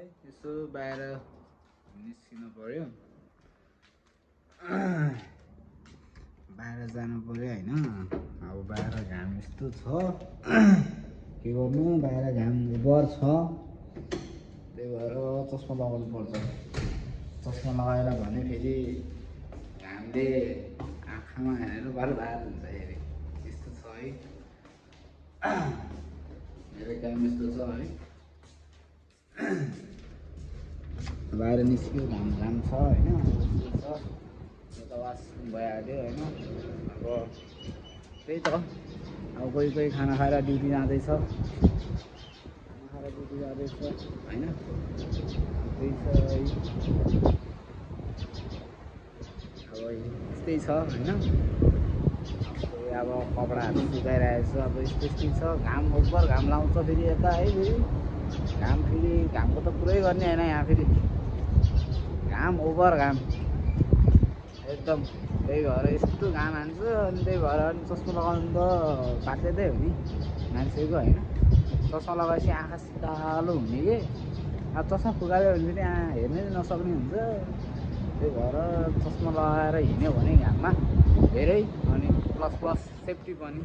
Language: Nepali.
है यसो बाहिर निस्किनु पर्यो बाहिर जानु पर्यो हैन अब बाहिर घाम यस्तो छ के गर्नु बाहिर घाम उबर छ त्यही भएर चस्मा लगाउनु पर्छ चस्मा लगाएर भने फेरि घामले आँखामा हेरेर बर्बाद हुन्छ हेरे यस्तो छ है मेरो काम यस्तो छ है बाहिर निस्क्यो घाम घाम छ हैन यस्तो छ त वासरुम भइहाल्यो हैन अब त्यही त अब कोही कोही खाना खाएर ड्युटी जाँदैछ हैन त्यही छ अब यस्तै छ हैन अब कपडाहरू सुकाइरहेको छ अब यस्तै छ घाम ओभर घाम लाउँछ फेरि यता है फेरि घाम फेरि घामको त पुरै गर्ने हैन यहाँ फेरि घाम ओभर घाम एकदम त्यही भएर यस्तो घाम हान्छ अनि त्यही भएर अनि चस्मा लगाउनु त बाध्यतै हो नि मान्छेको हैन चस्मा लगाएपछि आँखा शीतलो हुने के अब चस्मा फुकाल्यो भने फेरि हेर्नै नसक्ने हुन्छ त्यही भएर चस्मा लगाएर हिँड्यो भने घाममा धेरै अनि प्लस सेफ्टी पनि